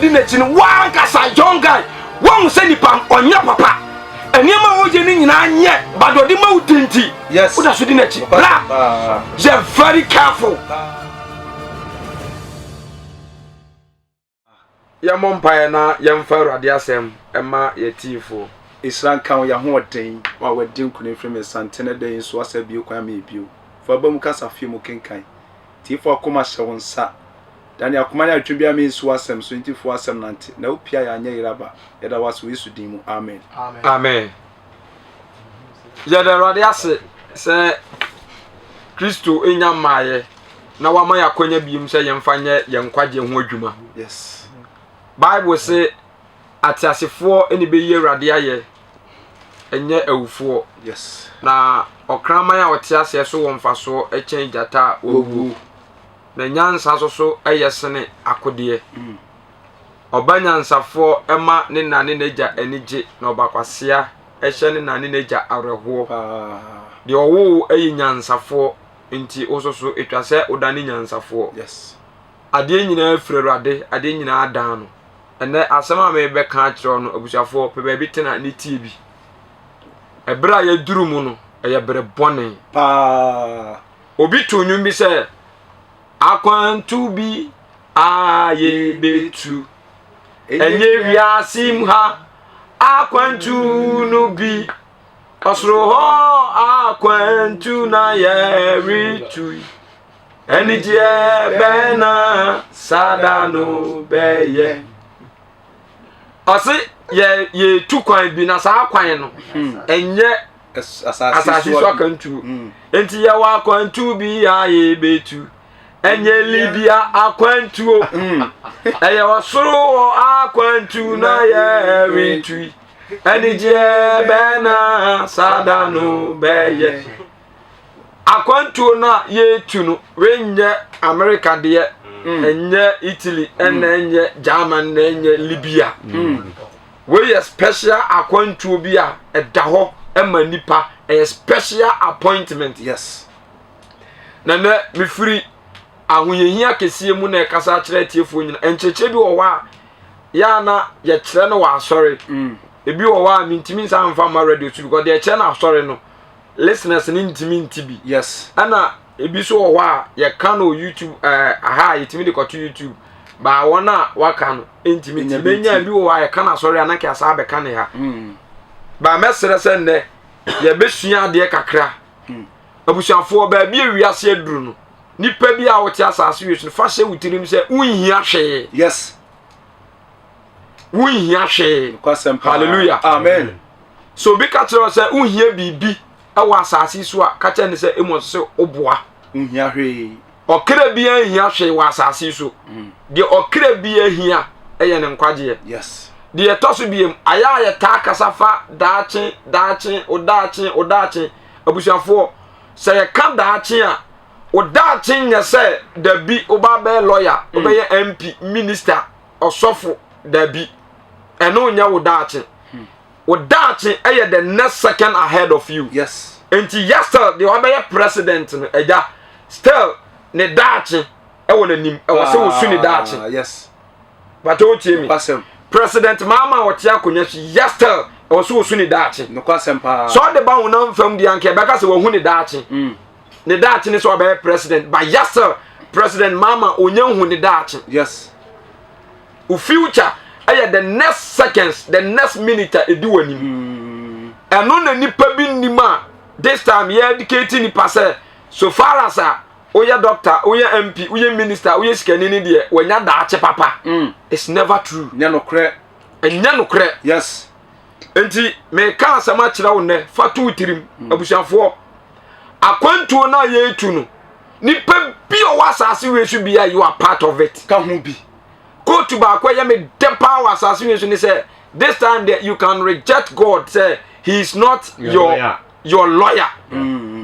di n'akyi no, woankasa young guy, woahu sɛ nipa ɔnyɛ papa. Nneɛma a ɔyɛ no nyinaa nyɛ, but ɔde ma wo di nti, woda so di n'akyi. Bra, yɛ very careful. Yɛmmɔ mpaeɛ na yɛmfa Awurade asɛm mma yɛn atiefoɔ. Nhyira nka wo, y'ahoɔden, wo a w'adi nkonim firi me nsa ntɛnɛ da yi nso w'asa abue kwan ama yɛ bio. Fa aba mu kasa fie mu kenkan. Tiefo akoma hyɛ wo nsa. Dane akoma ne adwene biara ma ensi w'asɛm so enti fa w'asɛm nante na wo pia yɛ anyɛ yera ba. Yɛda wo ase wɔ Yesu din mu, amen. Amen. Yɛda Awurade ase sɛ Kristo nya mmaeɛ na wama yɛ akwanya biom sɛ yɛmfa nyɛ yɛn nkwagyeɛ ho adwuma. Yes. Bible se ateasefoɔ ne bɛyi Awurade ayɛ, ɛnyɛ awufoɔ. Yes. Na ɔkraman a ɔte aseɛ so wɔ mfasoɔ kyɛn gyata a wawuo. Na nyansa nso so yɛ sene akodeɛ. Ɔba nyansafoɔ ma ne na ne n'agya ani gye, na ɔba kwasea hyɛ ne na ne n'agya awerɛhoɔ. Deɛ ɔwoo wo yɛ nyansafoɔ, nti wo nso so ɛtwa sɛ wodane nyansafoɔ. Yes. Adeɛ nyinaa firi Awurade, adeɛ nyinaa dan no. Ɛnnɛ asɛm a merebɛka akyerɛ wo no, abusuafoɔ, pɛ baabi tena ne tie bi. Ɛberɛ a yɛaduru mu no, ɛyɛ berɛ bɔne. Paa. Obi too nnwom bi sɛ, Akwantu bi a yɛbɛtu, ɛnyɛ wiase mu ha akwantu no bi, ɔsoro hɔ akwantu na yɛretu yi. Anigyeɛ bɛn na saa da no bɛyɛ? Ɔse yɛ yɛtu kwan bi na saa kwan no ɛnyɛ asase so akwantuo. Nti yɛwɔ akwantuo bi a yɛbɛtu. Ɛnyɛ Libya akwantuo. Ɛyɛ ɔsoro hɔ akwantu na yɛretu yi. Anigyeɛ bɛn na saa da no bɛyɛ? Akwantuo no a yɛretu no, wenyɛ America deɛ, ɛnyɛ Italy, ɛna ɛnyɛ German, na ɛnyɛ Libya. Wei yɛ special akwantuo bi a ɛda hɔ ma nipa, ɛyɛ special appointment. Yes. Na nɛ mefiri ahohiahia kɛseɛ mu na ɛkasa akyerɛ atiefoɔ nyina. Nkyerɛkyerɛ bi wɔ hɔ a yɛ a na yɛkyerɛ no wɔ asɔre. Ebi wɔ hɔ a mentumi nsa mfa mma radio so because deɛ ɛkyerɛ no asɔre no listeners no ntumi nti bi. Yes. Ɛna ebi nso wɔ hɔ a yɛka no YouTube ɛɛ aha a yɛtumi de kɔto YouTube baa wɔn a waka no ntumi nti menya ebi wɔ hɔ a yɛka no asɔre a na nka asaa bɛka ne ha. Baa mɛsrɛ sɛ nnɛ yɛbɛsua adeɛ kakra. Abusuafoɔ baabi a wiase aduru no nipa bi a wote asase wei so no fa hyɛ wo tirim sɛ wonhia hwee. Yes. Wonhia hwee. Hallelujah. Amen. So obi ka kyerɛ wo sɛ wonhia biribi wɔ asase so a, ka kyerɛ no sɛ emu sɛ woboa. Wonhia hwee. Ɔkra biara nhia hwee wɔ asase so. Deɛ ɔkra biara hia yɛ ne nkwagyeɛ. Yes. Deɛ ɛtɔ so biem, ayɛ a yɛtaa kasa fa daakye, daakye, wo daakye, wo daakye. Abusuafoɔ, sɛ yɛka daakye a, wo daakye nyɛ sɛ dabi woba bɛyɛ lawyer, wobɛyɛ MP, minister, ɔsɔfo, dabi. Ɛno nyɛ wo daakye. Wo daakye yɛ the next second ahead of you. Yes. Nti yɛ still deɛ wabɛyɛ president no agya still ne daakye ɛwɔ n'anim ɛwɔ sɛ wosu ne daakye. Ah, yes. Bàtɛ o tie mi. Nokwasɛm. President Mahama a ɔte akonnwa so yɛ still ɛwɔ sɛ wosu ne daakye. Nokwasɛm paa. Sɛ ɔde ba honam fam deɛ anka ɛbɛka sɛ wahu ne daakye. Ne daakye ne sɛ ɔbɛyɛ president but yɛ still President Mahama onya hu ne daakye. Yes. Wo future ɛyɛ the next seconds, the next minute a ɛdi w'anim. Ɛno na nipa bi nnim a this time yɛ educate nipa sɛ so far as a woyɛ doctor, woyɛ MP, woyɛ minister, woyɛ sikani ne deɛ wanya daakye papa. It's never true. Nyɛ nokorɛ. Ɛnyɛ nokorɛ. Yes. Nti meka asɛm akyerɛ wo nnɛ fa to wo tirim abusuafoɔ akwantuo no a yɛretu no nipa bi a ɔwɔ asase wei so bia you are part of it. Ka ho bi. Kootu baako ɛyɛ me dɛ paa wɔ asase wei so ne sɛ this time there you can reject God sɛ he is not your lawyer, your lawyer.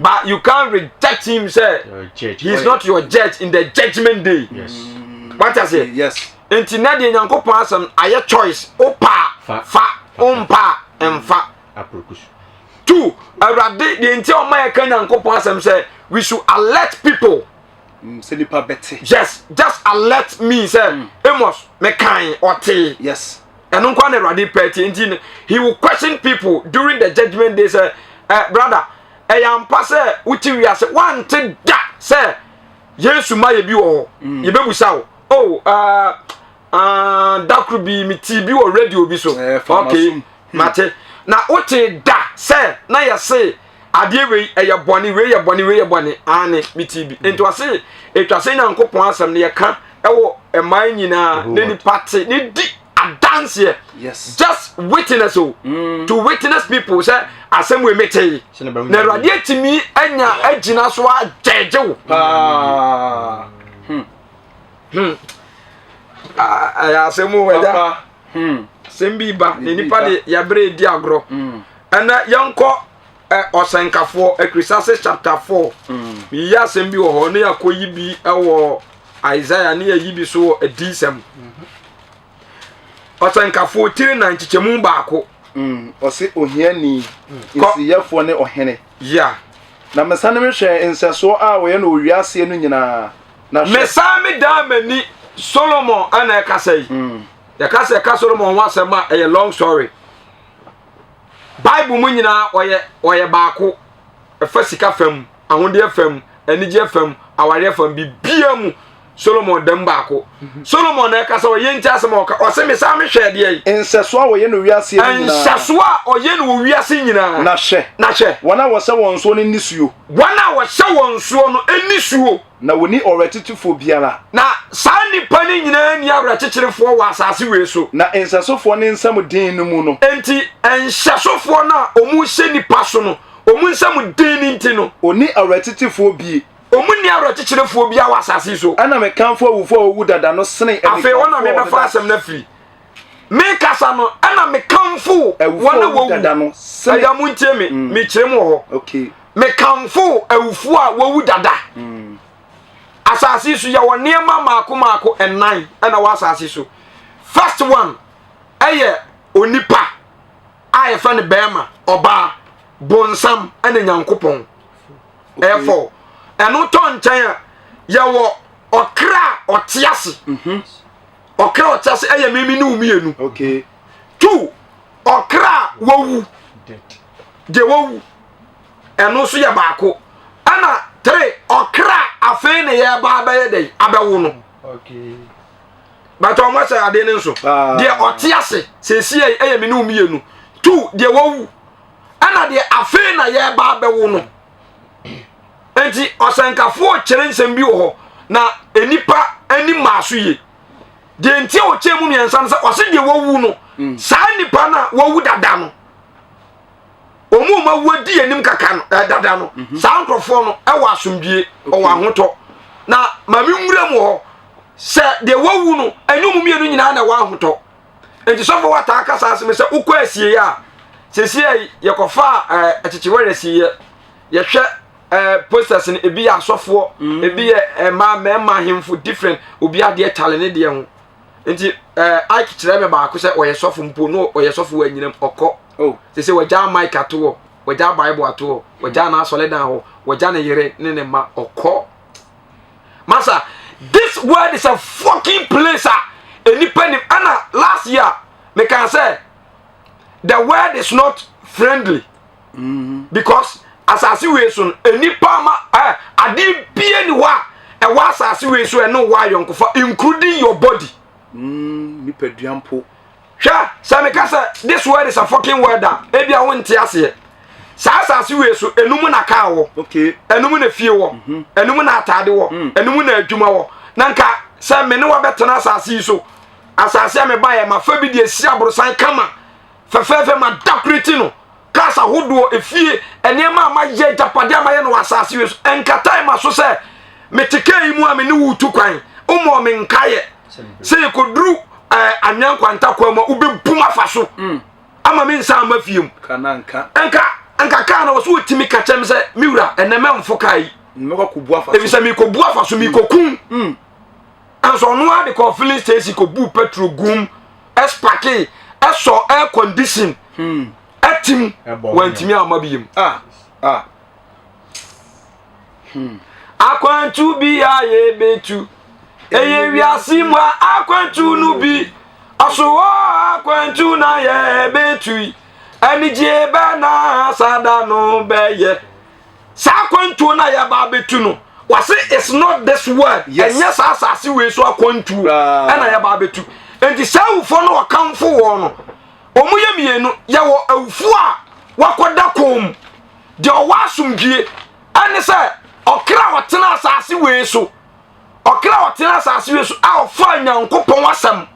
But you can't reject him sɛ he is not your judge in the judgment day. Yes. What I say? Yes. Nti na deɛ Nyankopɔn asɛm ayɛ choice wopa Fa. fa wompa mfa. Aprokusu. Two, Awurade deɛ nti a ɔma yɛka Nyankopɔn asɛm sɛ we should alert people. Sɛ nipa bɛte. Yes, just alert me sɛ Amos mekan ɔtee. Yes. Ɛno nkoa na Awurade pɛ tie nti he will question people during the judgment day sɛ eh, brother ɛyɛ ampa sɛ wote wiase wante da sɛ Yesu ma yɛ bi wɔ hɔ. Yɛbɛbusa wo. Oh, da koro bi metii bi wɔ radio bi so. Eh, okay, mate. Na wote da sɛ na yɛse adeɛ wei ɛyɛ bɔne, wei yɛ bɔne, wei yɛ bɔne. Aane, metii bi. Nti ɔse ɛtwa sɛ Nyankopɔn asɛm no yɛka ɛwɔ mmaa nyinaa na nipa te ne di adanseɛ. Yes. Just witness o. To witness people sɛ asɛm wei metee. Na Awurade atumi anya agyina so agyɛgye wo. Paa. Ɛyɛ asɛm o ɛda. Asɛm bi ba na nipa de yɛbrɛ di agorɔ. Ɛnɛ yɛnkɔ ɔsɛnkafoɔ Ecclesiastes chapter 4. Meyi asɛm bi wɔ hɔ ne yɛakɔyi bi wɔ Isaiah ne yɛyi bi so wɔ Adiyisɛm. Ɔsɛnkafoɔ tiri na nkyekyɛmu 1. Ɔse ohiani, nsiyɛfoɔ ne ɔhene. Yeah. Na mesane mehwɛɛ nsɛsoɔ a wɔyɛ no wɔ wiaseɛ no nyinaa. Na hwɛ. Mesan medaa m'ani, Solomon ɛna ɛkasa yi. Yɛka sɛ ɛka Solomon ho asɛm a ɛyɛ long story. Bible mu nyinaa ɔyɛ ɔyɛ baako. Ɛfa sika fam, ahodeɛ fam, anigyeɛ fam, awareɛ fam, biribiara mu Solomon dam baako. Solomon na ɛka sɛ ɔyɛ nti asɛm a ɔka ɔsɛ mesan mehwɛ deɛ yi. Nsɛsoɔ a wɔyɛ no wiase no nyinaa. Nhyɛsoɔ a ɔyɛ no wɔ wiase nyinaa. Na hwɛ. Na hwɛ. Wɔn a wɔhyɛ wɔn soɔ no nisuo. Wɔn a wɔhyɛ wɔn soɔ no nisuo. Na wɔnni ɔwerɛkyekyefoɔ biara. Na saa nnipa no nyinaa nni awerɛkyekyerefoɔ wɔ asase wei so. Na nhyɛsofoɔ no nsam den no mu no. Enti nhyɛsofoɔ no a wɔhyɛ nnipa so no, wɔn nsam den no nti no. Wɔnni awerɛkyekyefoɔ bie. Wɔn nni awerɛkyekyerefoɔ biara wɔ asase yi so. Ɛna mekamfo awufoɔ a wɔwu dada no sene Afei hɔ na mebɛfa asɛm no afiri. Mekasa no, ɛna mekamfo wɔn a wɔwu dada no sene. Agya mo ntie me, mekyerɛ mu wɔ hɔ. Okay. Mekamfo awufoɔ a wɔwu dada. Asase so yɛwɔ nneɛma mmaako mmaako 4 ɛna wɔ asase so. First one ɛyɛ onipa a yɛfrɛ no bɛrima, ɔbaa, bonsam ɛna Nyankopɔn. Ɛyɛ four. Ɛno tɔ nkyɛn a yɛwɔ ɔkra a ɔte ase. Ɔkra a ɔte ase ɛyɛ mimi ne wo mmienu. Okay. Two, ɔkra a wawu. Deɛ wawu. Ɛno nso yɛ baako. Ɛna 3, ɔkra afei na yɛba abɛyɛ dɛ abɛwo no. Okay. But ɔmo ahyɛ adeɛ no nso. Deɛ ɔte ase seesie ɛyɛ me ne wo mmienu. 2, deɛ wawu. Ɛna deɛ afei na yɛba abɛwo no. Enti ɔsɛnkafoɔ kyerɛ nsɛm bi wɔ hɔ na nnipa ani maa so yie. Deɛ nti a ɔkyerɛ mu 3 no sɛ ɔse deɛ wawu no, saa nnipa no a wawu dada no, wɔn a wɔawu adi anim kaka no dada no, saa nkurɔfoɔ no ɛwɔ asomdwie, ɔwɔ ahotɔ. Na maame nwura mu hɔ sɛ deɛ wawu no ɛnyɛ wɔn mmienu nyinaa na ɛwɔ ahotɔ. Nti sɔfo wataa kasa asɛm sɛ wokɔ asieɛ a seesei yɛkɔfa akyekyewɛrɛ asieɛ, yɛhwɛ posters no ebi yɛ asɔfoɔ, ebi yɛ mmaa mmarima ahemfo different, obi adeɛ tale ne deɛ ho. Nti Ike kyerɛ me baako sɛ ɔyɛ sɔfo mpo no ɔyɛ sɔfo wɔ anyinam ɔkɔ. Sɛ wɔgya mic ato hɔ, wɔgya Bible ato hɔ, wɔgya n'asɔredan hɔ, wɔgya ne yere ne ne mma ɔkɔ. Masa, this world is a fucking place a enipa nim. Ɛna last year meka sɛ the world is not friendly. Because asase wei so no enipa ma ade bie ni hɔ a ɛwɔ asase wei so ɛne wɔ ayɔnkofa including your body. Nipadua mpo. Hwɛ sɛ meka sɛ this world is a fucking world a ebi a wonte aseɛ. Saa asase wei so enum na kaa wɔ. Okay. Enum na fie wɔ. Enum na ataade wɔ. Enum na adwuma wɔ. Na nka sɛ me ne wabɛtena asase yi so asase a meba yɛ mafa bi de esi aborosan kama fɛfɛɛfɛ ma dakureti no cars ahodoɔ efie nneɛma a mayɛ agyapadeɛ a mayɛ no wɔ asase wei so nkatae ma so sɛ mete kaa yi mu a me ne wo tu kwan womɔ me nkaeɛ sɛ yɛkɔduru anwea nkwanta kwan mu a wobɛbu afa so ama me nsa ama fie mu nka nka kaa na wɔ so wɔtumi ka kyɛm sɛ me wura ɛnɛ mɛmfo kaa yi ɛfiri sɛ mekɔbu afa so mekɔkum nso ɔno ara de kɔ filling station kɔbu petrol gum ɛspake ɛsɔ air condition ɛtim wantumi amma bi yam. Akwantu bi a yɛbɛtu. Ɛyɛ wiase mu a akwantu no bi. Ɔso hɔ akwantu na yɛbɛtu yi. Anigye bɛ na sada no bɛyɛ. Saa akwantuo no a yɛba abɛtu no, wɔse it's not this world. Ɛnyɛ saa asase wei so akwantuo ɛna yɛba abɛtu. Enti saa awufoɔ no wɔkamfo wɔn no, wɔn yɛ mmienu. Yɛwɔ awufoɔ a wakɔda kɔn mu. Deɛ ɔwɔ asomdwie ɛne sɛ ɔkra a ɔtena asase wei so, ɔkra a ɔtena asase wei so a ɔfaa Nyankopɔn asɛm,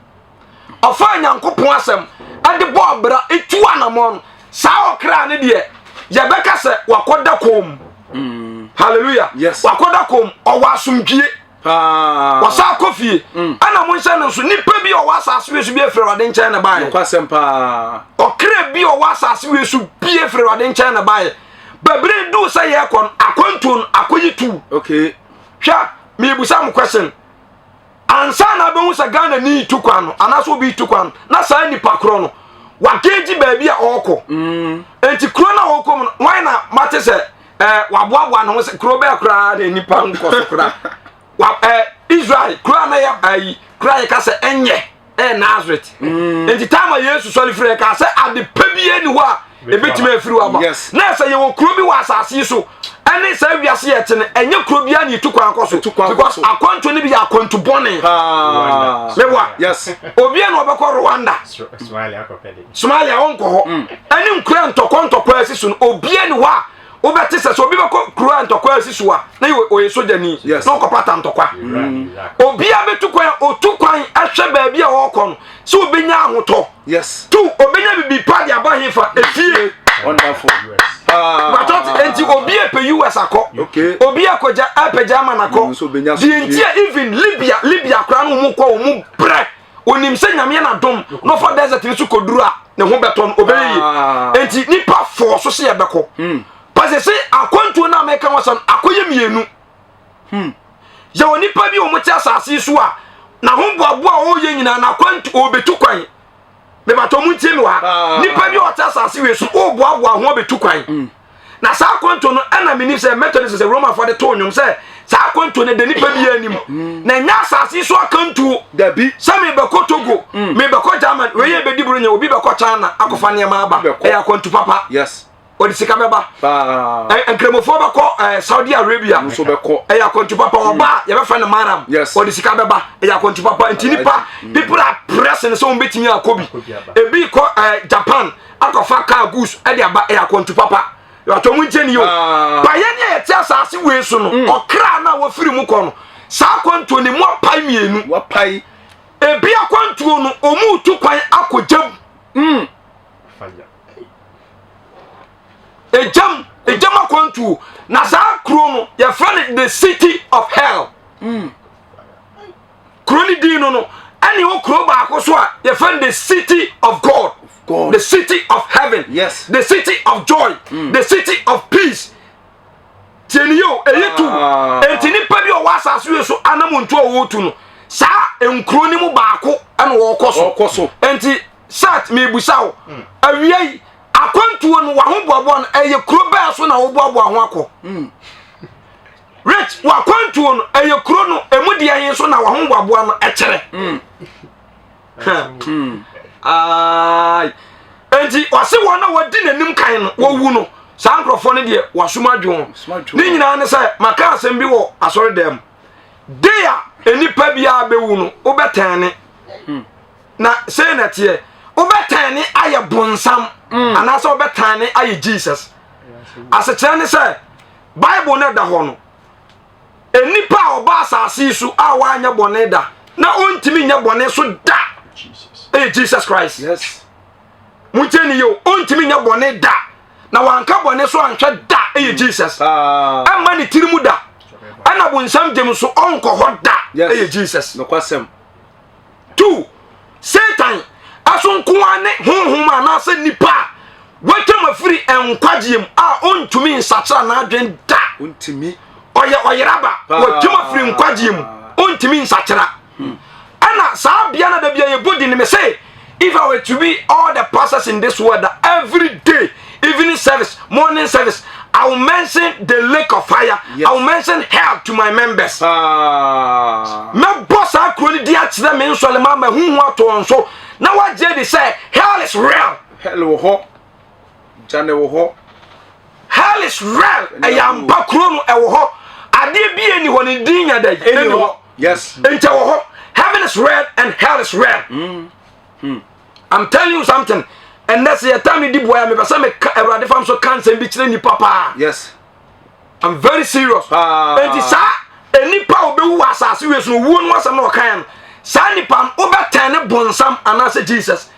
ɔfaa Nyankopɔn asɛm ɛde bɔ ɔbra etu anamɔ no, saa ɔkra no deɛ yɛbɛka sɛ wakɔda kɔn mu. Hallelujah. Yes. Wakɔda kɔn mu, ɔwɔ asomdwie. Wɔsan kɔ fie. Ɛna mo nhyɛ no nso, nipa bi a ɔwɔ asase wei so bi afiri Awurade nkyɛn na baeɛ. Nokwasɛm paa. Ɔkra bi a ɔwɔ asase wei so bi afiri Awurade nkyɛn na baeɛ. Bɛbere duu sɛ yɛrekɔ no, akwantuo no akɔyi tu. Okay. Hwɛ, mebusa mo question. Ansa na abɛhu sɛ Ghana ni tu kwan no, anaasɛ obi tu kwan no, na saa nipa korɔ no, wagegye baabi a ɔrekɔ. Enti kuro no a ɔrekɔ mu no, wɔn na mate sɛ waboaboa ne ho sɛ kuro bɛɛ koraa na nipa nkɔ so koraa. Wa Israel kuro a na yɛ ayi kuro a yɛka sɛ ɛnyɛ ɛyɛ Nazareth. Nti time a Yesu sɔre firi ɛka sɛ ade pa bi ani hɔ a ebetumi afiri hɔ aba. Na sɛ yɛwɔ kuro bi wɔ asase yi so ɛne saa wiase yɛ te no, ɛnyɛ kuro bi a na yɛtu kwan kɔ so. Because akwantu no bi yɛ akwantu bɔne. Meboa. Obi a na ɔbɛkɔ Rwanda. Somalia ɔnkɔ hɔ. Ɛne nkura ntɔkwa ntɔkwa asi so no, obi ani hɔ a wobɛte sɛ sɛ obi bɛkɔ kuro a ntɔkwa asi so a na yɛ ɔyɛ sogyani na ɔkɔpata ntɔkwa. Obiara bɛtu kwan, ɔtu kwan ahwɛ baabi a ɔrekɔ no sɛ obɛnya ahotɔ. Tu obɛnya bibi pa de aba hefa efie. Wonderful. But enti obi apɛ US akɔ. Obi akɔgya apɛ German akɔ. Deɛ nti a even Libya Libya koraa no wɔn kɔ wɔn brɛ. Onim sɛ Nyame yɛ n'adom na ɔfa desert no so kɔduru a ne ho bɛtɔ no ɔbɛyɛ yie. Enti nipa fɔɔ so sɛ yɛbɛkɔ. Pasɛ sɛ akwantuo no a mɛka ho asɛm akɔyɛ mmienu. Yɛwɔ nipa bi a wɔn te asase yi so a n'ahoboaboa a ɔreyɛ nyinaa n'akwantu ɔrebɛtu kwan. Mebatɔ mu ntie mi wɔ ha. Nipa bi a ɔte asase wei so ɔreboaboa ho abɛtu kwan. Na saa akwantuo no ɛna menim sɛ Methodist sɛ Romafoɔ de too nnwom sɛ saa akwantuo no da nipa bi anim. Na ɛnyɛ asase yi so akantuo. Dabi. Sɛ mebɛkɔ Togo, mebɛkɔ German, wei yɛ bɛdi buro nyɛ obi bɛkɔ China akɔfa nneɛma aba. Ɛyɛ akwantu papa. Yes. Ɔde sika bɛba. Nkramofoɔ bɛkɔ Saudi Arabia. Nso bɛkɔ. Ɛyɛ akwantu papa. Ɔba a yɛbɛfrɛ no Maram. Yes. Ɔde sika bɛba. Ɛyɛ akwantu papa. Nti nipa people are pressing sɛ wɔn bɛtumi akɔ bi. Ebi kɔ Japan akɔfa car goods ɛde aba. Ɛyɛ akwantu papa. Yɛatɔ mu nkyɛn ni o. Bayɛ ne a yɛte asase wei so no, ɔkra no a wɔfiri mu kɔ no, saa akwantuo no mu apae mmienu. Wapae. Ebi akwantuo no, wɔn retu kwan akɔ gyam. Egyam, egyam akwantuo. Na saa kuro no, yɛfrɛ no the city of hell. Kuro no din no no, ɛne wɔ kuro baako so a yɛfrɛ no the city of God. God. The city of heaven. Yes. The city of joy. The city of peace. Tie ni yo, ɛyɛ tu. Enti nipa bi a ɔwɔ asase wei so anam ntu a wɔretu no, saa nkuro no mu baako ɛna wɔrekɔ so. Ɔkɔ so. Enti sat mebusa wo, awia yi akwantuo no wahoboaboa no ɛyɛ kuro bɛɛ so na woboaboa ho akɔ? Rich, wakwantuo no ɛyɛ kuro no emu deɛ he so na wahoboaboa no ɛkyerɛ? Enti ɔse wɔn a wɔdi n'anim kan no wɔwu no, saa nkurɔfoɔ no deɛ wɔasom adwo wɔn. Ne nyinaa ne sɛ maka asɛm bi wɔ asɔre dan mu. De a nnipa biara bɛwu no wobɛtɛn ne. Na sei na ɛteɛ, wobɛtɛn ne ayɛ bonsam anaasɛ wobɛtɛn ne ayɛ Jesus. Asekyerɛ ne sɛ Bible no ɛda hɔ no, nnipa a ɔba asase yi so a wanyɛ bɔne da na ɔntumi nyɛ bɔne so da ɛyɛ Jesus Christ. Yes. Montie ne yie o, ɔntumi nyɛ bɔne da na wanka bɔne so anhwɛ da ɛyɛ Jesus. Ɛmma ne tiri mu da, ɛna bonsam gyem so ɔnkɔ hɔ da ɛyɛ Jesus. Nokwasɛm. 2, Satan ɛso nko ara ne honhom anaasɛ nipa a watwam afiri nkwagyeɛ mu a ɔntumi nsakyera n'adwen da. Ɔntumi. Ɔyɛ ɔyeraba, watwam afiri nkwagyeɛ mu, ɔntumi nsakyera. Ɛna saa bea no da bia yɛbɔ din no, me se if I were to be all the pastors in this world, every day, evening service, morning service, I will mention the lake of fire. Yes. I will mention hell to my members. Paa. Mɛbɔ saa kuro no di akyerɛ me nsɔle ma ma huhu ato wɔn so na wagye adi sɛ hell is real. Hell wɔ hɔ. Gya ne wɔ hɔ. Hell is real. Ɛyɛ ampa kuro no ɛwɔ hɔ. Adeɛ bi ɛni hɔ ne din nya dɛ ɛni hɔ. Yes. Nti ɛwɔ hɔ. Heaven is real and hell is real. I'm telling you something. Ɛnɛ sɛ yɛtaa me di boa a mepɛ sɛ meka Awurade fam so ka nsɛm bi kyerɛ nnipa paa. Yes. I'm very serious. Paa. Enti saa nnipa a wɔbɛwu wɔ asase wei so no owuo no asɛm na ɔkaeɛ no saa nnipa no wobɛtɛn ne bonsam anaasɛ Jesus.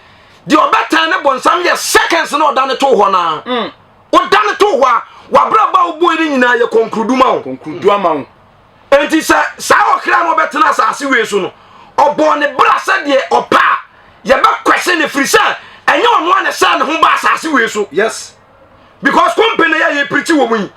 Deɛ ɔbɛtɛn ne bonsam yɛ seconds na ɔda ne too hɔ naa. Ɔda ne too hɔ a wabrabɔ a wobɔe no nyinaa yɛ kɔnkrudu ma wo. Kɔnkrudu ama wo. Enti sɛ saa ɔkra no ɔbɛtena asase wei so no, ɔbɔɔ ne bra sɛdeɛ ɔpɛ a, yɛbɛkwɛse no ɛfiri sɛ ɛnyɛ ɔno a na ɛsɛɛ ne ho ba asase wei so. Yes. Because company yɛ yɛpirikyi wɔ mu yi,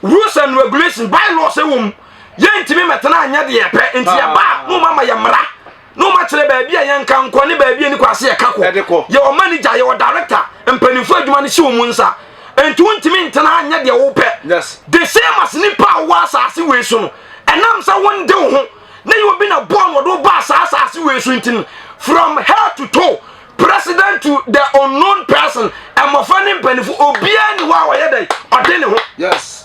rules and regulations, bylaws ɛwɔ mu. Yɛntumi mɛtena anyɛ deɛ yɛpɛ, nti yɛba a, na ɔma ma yɛ mmara, na ɔma kyerɛ baabi a yɛnka nkɔ ne baabi a ɛni kwan sɛ yɛka kɔ. Ɛde kɔ. Yɛwɔ manager, yɛwɔ director, mpanimfoɔ adwuma no hyɛ wɔn nsa. Nti wontumi ntena ha nyɛ deɛ wopɛ. Yes. The same as nipa a wowɔ asase wei so no, ɛnam sɛ wonde wo ho na yɛ obi na bɔɔ no ɔde wo baa saa asase wei so nti no, from head to toe, president to the unknown person, mmɔfra ne mpanimfoɔ, obiara ni hɔ a ɔyɛ dɛ ɔde ne ho. Yes.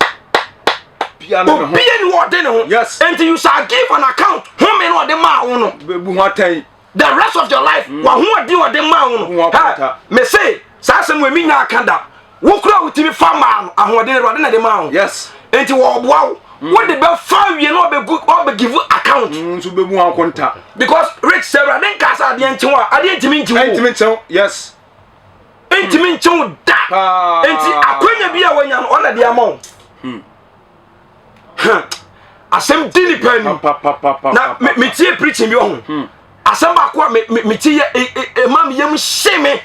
Obiara ne ho. Obiara ni hɔ a ɔde ne ho. Yes. Nti you shall give an account home no ɔde maa wo no. Bɛbu ho atɛn. The rest of your life, mm. wahoɔden ɔde maa wo no. Hey, me se saa asɛm wɔ mi nya aka da. Wo kura wotumi fa maa no ahoɔden Awurade na de maa wo. Yes. Nti wɔboa wo. Wode bɛfa wie na ɔbɛgu ɔbɛ give account. Nso bɛbu ho akonta. Because rich sɛ Awurade nka sɛ adeɛ nkye wo a adeɛ ntumi nkye wo. Ntumi nkye wo. Yes. Ntumi nkye wo da. Nti akwanya bi a wanya no ɔna de ama wo. Asɛm di nipa anim. Na metie preaching bi ɔho. Asɛm baako a metie yɛ ɛma me yam hye me.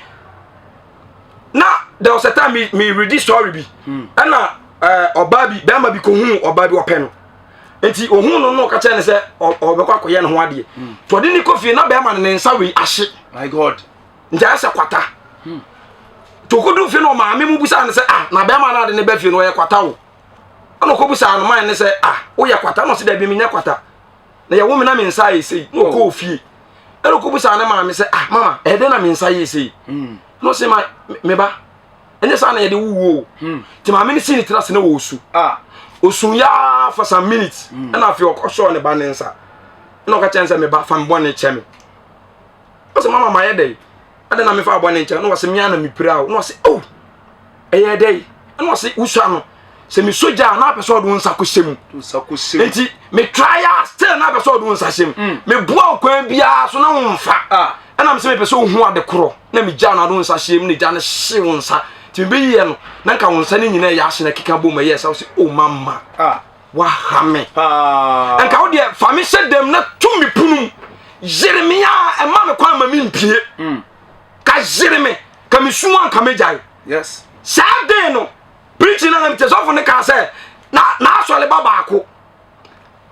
Na there was a time me me read story bi. Ɛna ɔbaa bi bɛrima bi kɔhuu ɔbaa bi ɔpɛ no. Nti ohun no no ɔka kyerɛ ne sɛ ɔbɛkɔ akɔyɛ ne ho adeɛ. Nti ɔde ne kɔ fie na bɛrima no ne nsa wei ahye. My God. Nti ayɛ sɛ kwata. Nti ɔkɔdu fie no ɔmaame mu busaa no sɛ ah na bɛrima no ade ne ba fie no ɔyɛ kwata o. Ɛna ɔkɔbusaa no man ne sɛ ah woyɛ kwata na ɔsɛ daabi menyɛ kwata. Na yɛwo me na me nsa ayɛ sei na ɔkɔɔ fie. Ɛna ɔkɔbusaa ne maame sɛ ah mama ɛyɛ dɛn na me nsa yɛ sei. Na ɔsɛ ma me ba ɛnyɛ saa na yɛde wuo o. Nti maame no sii ne tiri ase na ɔresu. Ɔsu yaa for some minutes. Ɛna afei ɔkɔsɔɔ ne ba ne nsa. Ɛna ɔka kyerɛ no sɛ me ba fa me bɔne kyɛ me. Ɔsɛ mama mayɛ dɛn? Adɛn na mefa bɔne nkyɛ? Na ɔsɛ mea na mepira o. Na ɔsɛ oh ɛyɛ dɛn? Ɛna ɔsɛ wusua no sɛ mesɔ gya a na apɛ sɛ ɔde wo nsa kɔhyɛ mu. Nti me try a still na apɛ sɛ ɔde wo nsa hyɛ mu. Meboa wo kwan biara so na womfa. Ɛna mesɛ mepɛ sɛ wohu ade korɔ na megya no ade wo nsa hyɛ mu na gya no hye wo nsa. Nti mebɛyiɛ no na nka wo nsa no nyinaa ɛyɛ ahye na keka bom ɛyɛ sɛ wo sɛ oh mama. Waha me. Nka wo deɛ fa me hyɛ dɛm na to me pono mu. Yere me a ɛma me kwan ma me mpie. Ka yere me ka me su a nka megyae. Yes. Saa den no preaching na na mete sɔfo ne kaa sɛ na n'asɔre ba baako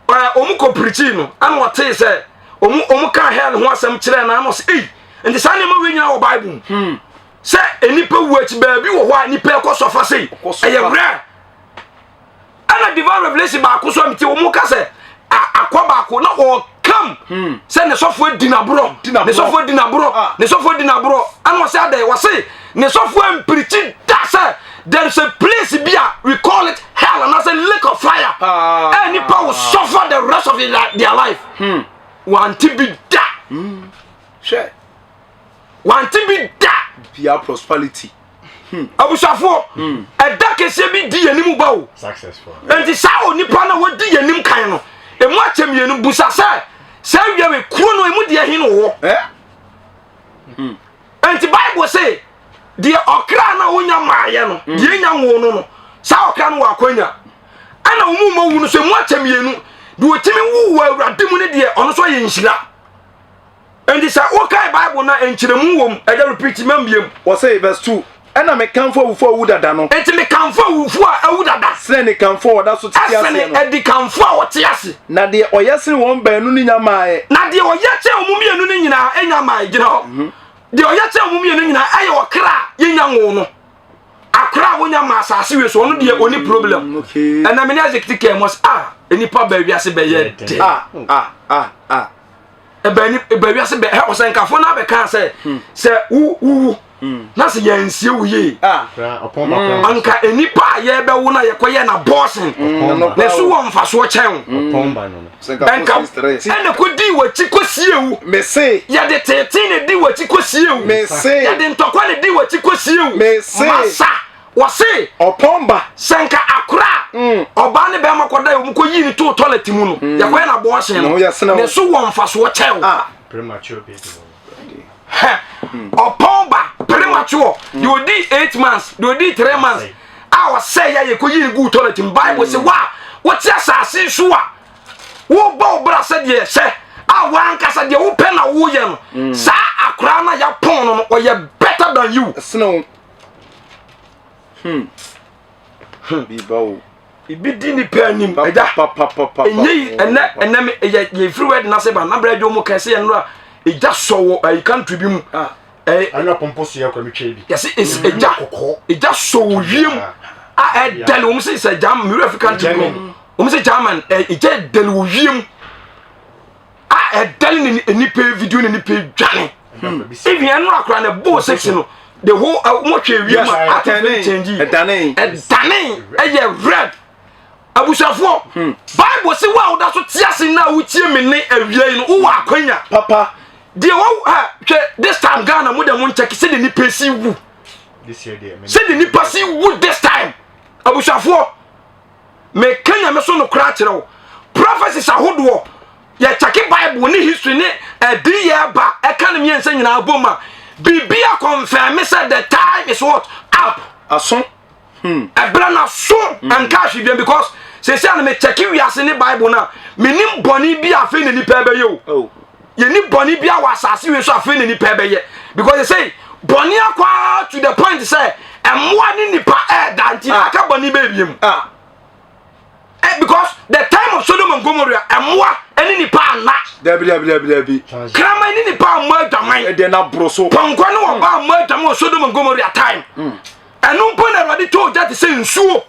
ɛɛ wɔn kɔ preaching no ɛna ɔtee sɛ wɔn wɔn ka hell ho asɛm kyerɛ na ɛna ɔsɛ ei nti saa nneɛma wei nyinaa wɔ Bible mu. Sɛ nnipa wu akyi baabi wɔ hɔ a nnipa ɛkɔ sɔfa sei ɛyɛ rare. Ɛna divine revelation baako so a mete wɔn ka sɛ akɔ baako na ɔkam sɛ ne sɔfo adi n'aborɔ ne sɔfo adi n'aborɔ ne sɔfo adi n'aborɔ ɛna ɔsɛ adɛ wɔse ne sɔfo ampirikyi da sɛ there is a place bi a we call it hell anaasɛ lake of fire ɛ nipa will suffer the rest of their life wante bi da hwɛ wante bi da bia prosperity. Abusuafoɔ, ɛda kɛseɛ bi di yɛn anim ba o. Nti saa onipa no a wadi yɛn anim kan no, emu akyɛ mmienu busa sɛ, saa wia wei kuro no emu deɛ he na ɔwɔ? Nti Bible se, deɛ ɔkra no a wonya maayɛ no, deɛ nya nwoo no no, saa ɔkra no wɔ akwanya. Ɛna wɔn mu wu no so emu akyɛ mmienu, deɛ ɔtumi wu wɔ Awurade mu ne deɛ ɔno nso ayɛ nhyira. Enti sɛ wokae Bible no a, nkyerɛmu wɔ mu. Ɛgya repeat ma mbiem. Wɔse, verse 2, Ɛna mekamfo awufo a awu dada no. Enti mekamfo awufo a awu dada. Sene anikanfo a wɔda so tete aseɛ Ɛsene no. adikanfo a wɔte ase. Na deɛ ɔyɛ sene wɔn baanu no nya mmaeɛ. Na deɛ ɔyɛ kyɛn wɔn mmienu no nyinaa nya mmaeɛ. Gyina hɔ. Deɛ ɔyɛ kyɛn wɔn mmienu nyinaa ɛyɛ ɔkra a yɛnya nwoo no. Akora a wonya ma asase wei so ɔno deɛ ɔni problem. Ɛna me ne Isaac ti kɛɛ mɔ sɛ ah nipa baa wiase bɛyɛ dɛ. Ah ah ah ah. Ɛbaa ni ɛbaa wiase bɛ ɛ ɔsɛnkafoɔ no abɛka sɛ hmm. sɛ wo wuwu hmm. na sɛ yɛnsie wo yie. Ah. Hmm. Anka nipa a yɛbɛwo no a yɛkɔyɛ na bɔɔsen na so wɔ mfasoɔ kyɛn wo. Ɛnka ɛna kɔdii w'akyi kɔsie wo. Yɛde teetee na di w'akyi kɔsie wo. Yɛde ntɔkwa na di w'akyi kɔsie wo. Masa wɔse ɔpɔn ba. Sɛ nka akora a mm. ɔbaa ne bɛrima kɔda yɛ wɔn kɔ yii ne too toilet mu no mm. yɛkɔyɛ na abɔɔhyɛn no ne so wɔ mfasoɔ kyɛw. Ah. Ɔpɔn ba premature deɛ ɔdi 8 months, deɛ ɔdi 3 months a ɔsɛ yɛ yɛkɔ yii ne guu toilet mu. Bible sɛ wa wote asase so a wobɔ wo bra sɛdeɛ ɛhyɛ a wankasa deɛ wopɛ na woyɛ no mm. saa akora no a yɛapɔn no no ɔyɛ better than you. Ɛsene wo. Biba o. Ibi di nipa anim ɛgya ɛnyɛ yi ɛnɛ ɛnɛ mi ɛyɛ yɛ firi wɛdi n'ase ba n'abɛrɛ adwo mu kɛse yɛn nora ɛgya sɔ wɔ ɛyi country bi mu. Ah. Ɛyɛ ɛna pɔmpɔ so yɛ kɔ mi twɛ bi. Yɛsi ɛgya ɛgya sɔ wɔ wiem a ɛdɛli wɔn sɛ sɛ jam mi wura fi country bi mu wɔn sɛ German ɛ ɛgya ɛdɛli wɔ wiem a ɛdɛli ne nipa video ne nipa dwane even ɛno akora na ɛbɔ 6 no, the whole ɛ wɔn hwɛ wiem a atɛnɛ change ɛdane ɛdane ɛyɛ red. Abusuafoɔ, Bible sɛ wo a woda so te ase na wotie me ne awia yi no, wowɔ akwanya papa. Deɛ wɔ ɛ hwɛ this time Ghana mo deɛ mo nkyɛke sɛdeɛ nipa si wu, sɛdeɛ nipa si wu this time. Abusuafoɔ, meka Nyame so nokora akyerɛ wo, prophecies ahodoɔ yɛkyɛke Bible ne history ne ɛdi yɛ ba ɛka ne mmiɛnsa nyinaa bom a, biribi a confirm sɛ the time is what up. Aso. Ɛberɛ no so ɛnka ahwe biam because sɛsi a no mekyɛke wiase ne Bible no a, menim bɔne bi a afei na nipa ɛbɛyɛ o. Oh. Yɛni bɔne bi a wɔ asase wei so afei na nipa ɛbɛyɛ because sɛsei bɔne akɔ to the point sɛ ɛmmoa ne nipa ɛɛda nti Ah. aka bɔne bɛɛ biem. Ah. Eh, because the time of Sodom and Gomorrah, ɛmmoa ne nipa anna. Dabi dabi dabi dabi. Kraman ne nipa ammɔ adwaman. Ɛdeɛ na boro so. Pɔnkɔ ne ɔba ammɔ adwaman wɔ Sodom and Gomorrah time. Ɛno mpo na Awurade tɔɔ gya te sɛ nsuo.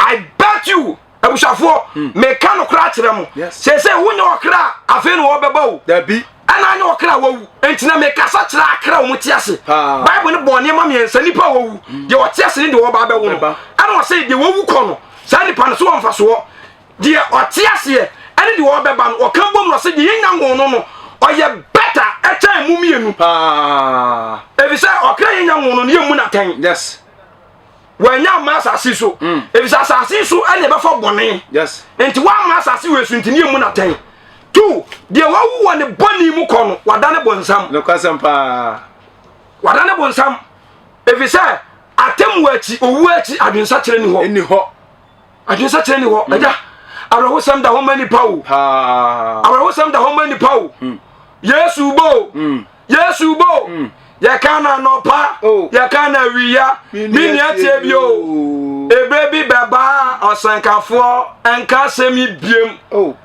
I bet you, abusuafoɔ, meka no koraa kyerɛ mo. Seesei wonyɛ ɔkra a afei na wɔbɛba o. Dabi. Ɛna anyɛ ɔkra a wawu. Enti na mekasa kyerɛ akra a wɔn te ase. Paa. Bible no bɔɔ nneɛma mmiɛnsa, nipa a wawu, deɛ ɔte ase ne deɛ wɔba abɛwo no. Bɛba. Ɛna ɔsɛ deɛ wawu kɔ no, saa nipa no so wɔ mfasoɔ. Deɛ ɔte aseɛ ɛne deɛ ɔbɛba no, ɔka bom na ɔsɛ deɛ yɛnya nwoo no no, ɔyɛ better ɛkyɛn mu mmienu. Paa. Efisɛ ɔkra yɛnya nwoo no no, yɛmmu no atɛn. Wɔanya amma asase so. Efisɛ asase so ɛna ɛbɛfa bɔne. Nti wɔamma asase wei so nti ne yɛmmu no atɛn. Two, deɛ wawu wɔ ne bɔne mu kɔ no, wadane bonsam. Nokwasɛm paa. Wadane bonsam. Efisɛ atemmu akyi, owu akyi, adwensakyerɛ ni hɔ. Ɛni hɔ. Adwensakyerɛ ni hɔ. Agya, awerɛhosɛm da hɔ ma nipa o. Paa. Awerɛhosɛm da hɔ ma nipa o. Yesu bo. Yesu bo. Yɛka na nɔpa, Oh. yɛka na awia, me nua tie bi o. Ebere bi bɛba a ɔsɛnkafoɔ nka asɛm yi biem. Oh.